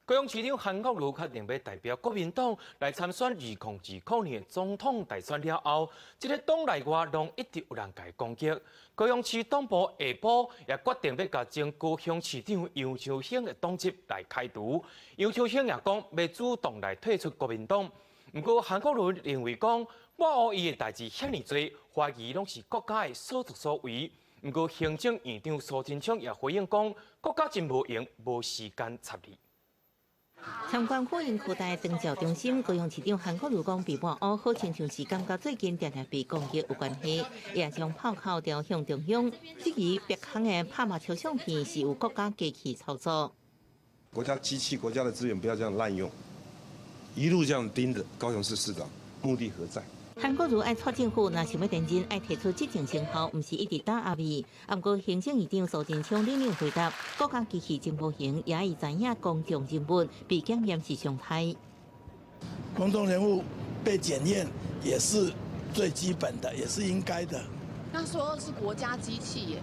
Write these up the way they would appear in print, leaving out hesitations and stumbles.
高雄市長韓國瑜確定欲代表國民黨來參選2020年的總統大選了後，這个黨內外攏一直有人共伊攻擊。高雄市黨部下晡也決定欲共前高雄市長楊秋興的黨籍來開除。楊秋興也講欲主動來退出國民黨。毋過韓國瑜認為講，抹烏伊的代誌遐爾濟，懷疑攏是國家的所作所為。毋過行政院長蘇貞昌也回應講，國家真無閒，無時間插你。參觀呼應擴大長照中心，高雄市長韓國瑜講被抹烏，好親像是感覺最近定定被攻擊有關係，也將炮口調向中央，質疑別項的拍馬抽相片是有國家機器操作。國家機器、國家的資源不要這樣濫用，一路這樣盯着高雄市市長，目的何在？韓國瑜愛掣政府，若想欲連任，愛提出執政成效，毋是一直打壓伊。毋過行政院長蘇貞昌冷冷回答：國家機器真無閒，也伊知影公眾人物被檢驗是常態。公眾人物被檢驗也是最基本的，也是應該的。那說是國家機器耶？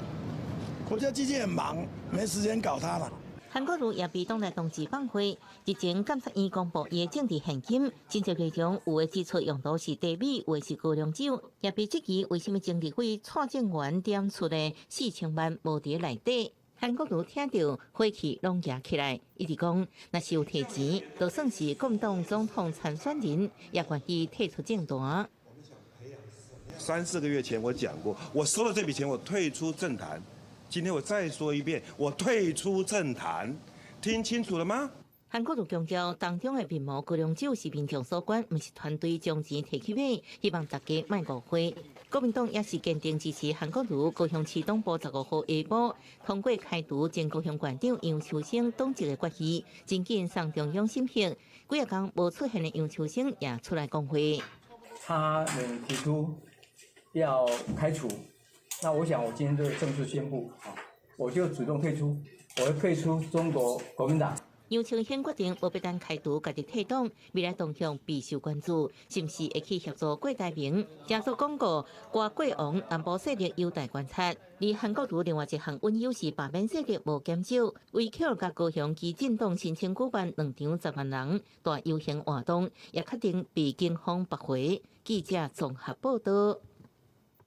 國家機器很忙，沒時間搞他了。韓國瑜也被黨內同志放話，日前監察院公布伊的政治獻金，真濟內容有的支出用途是茶米，有的是高粱酒，也被質疑為啥物前立委蔡正元點出的4000萬無佇內底。韓國瑜聽著火氣攏夯起來，一直講，若是有提錢，就算是國民黨總統參選人，也願意退出政壇。三四個月前我講過，我收了這筆錢，我退出政壇。今天我再說一遍，我退出政壇，聽清楚了嗎？韓國瑜強調，當中的面膜高粱酒是民眾所捐，毋是團隊將錢提去買，希望大家莫誤會。國民黨也是堅定支持韓國瑜，高雄市黨部15號下晡通過開除前高雄縣長楊秋生黨籍的決議，真緊送中央審核。幾仔工無出現的楊秋生也出來講話。他提出要開除。那我想，我今天就正式宣布，啊，我就主動退出，我會退出中國國民黨。楊秋興決定無欲等開除，家己退黨，未來動向備受關注，是毋是會去協助郭台銘？加速廣告，郭國王南部勢力有待觀察。而韓國瑜另外一項隱憂是罷免勢力無減少，為巧共高雄基進黨申請舉辦兩場10萬人大遊行活動，也確定被警方駁回。記者綜合報道。